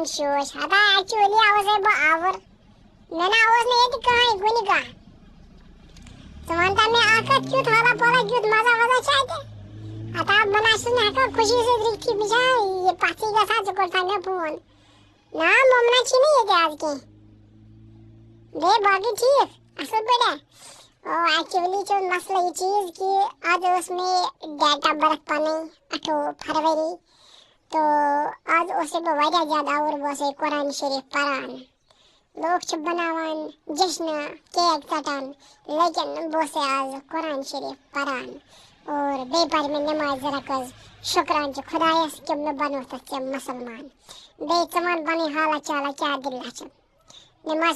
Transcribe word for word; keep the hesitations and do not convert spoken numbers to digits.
شوش ہتا ایکچولی آوس ہے بہٕ آوُر۔ مےٚ نہ اوس نہٕ ییٚتہِ کٕہٕنۍ کُنہِ کانٛہہ۔ ژٕ وَن تہ مےٚ اکھ کتھ، کیُتھ حالا پالا، کیُتھ مزہ وزہ چھا اتہِ؟ ہتا بہٕ نہ چھُس نہٕ ہٮ۪کان خوشی سۭتۍ رُکتھٕے، مےٚ چھا یہِ پژھٕے گژھان، ژٕ کوٚر تام مےٚ فون۔ نہ، ممنہ چھِ نہٕ ییٚتہِ آز کینٛہہ۔ بیٚیہِ باقٕے ٹھیٖک، اصل پٲٹھۍ؟ او ایکچولی چھُ مسلہٕ یہِ چیٖز کہِ آز ٲس مےٚ ڈیٹ آف بٔرتھ پنٕنۍ اَٹھووُہ فروری، تہٕ آز اوسُس بہٕ واریاہ زیادٕ آوُر، بہٕ اوسُس قرآن شریٖف پران۔ لوٗکھ چھِ بناوان جشنہٕ، کیک ژٹان، لیکن بہٕ اوسُس آز قرآن شریٖف پران۔ اور بیٚیہِ پرِ مےٚ نمازِ رکٲژ، شُکران چھُ خۄدایس کہِ مےٚ بنووتھس ژےٚ مسلمان۔ بیٚیہِ ژٕ وَن پنٕنۍ حالہ چالہ کیٛاہ دٔلیٖلہ چھِ؟ نماز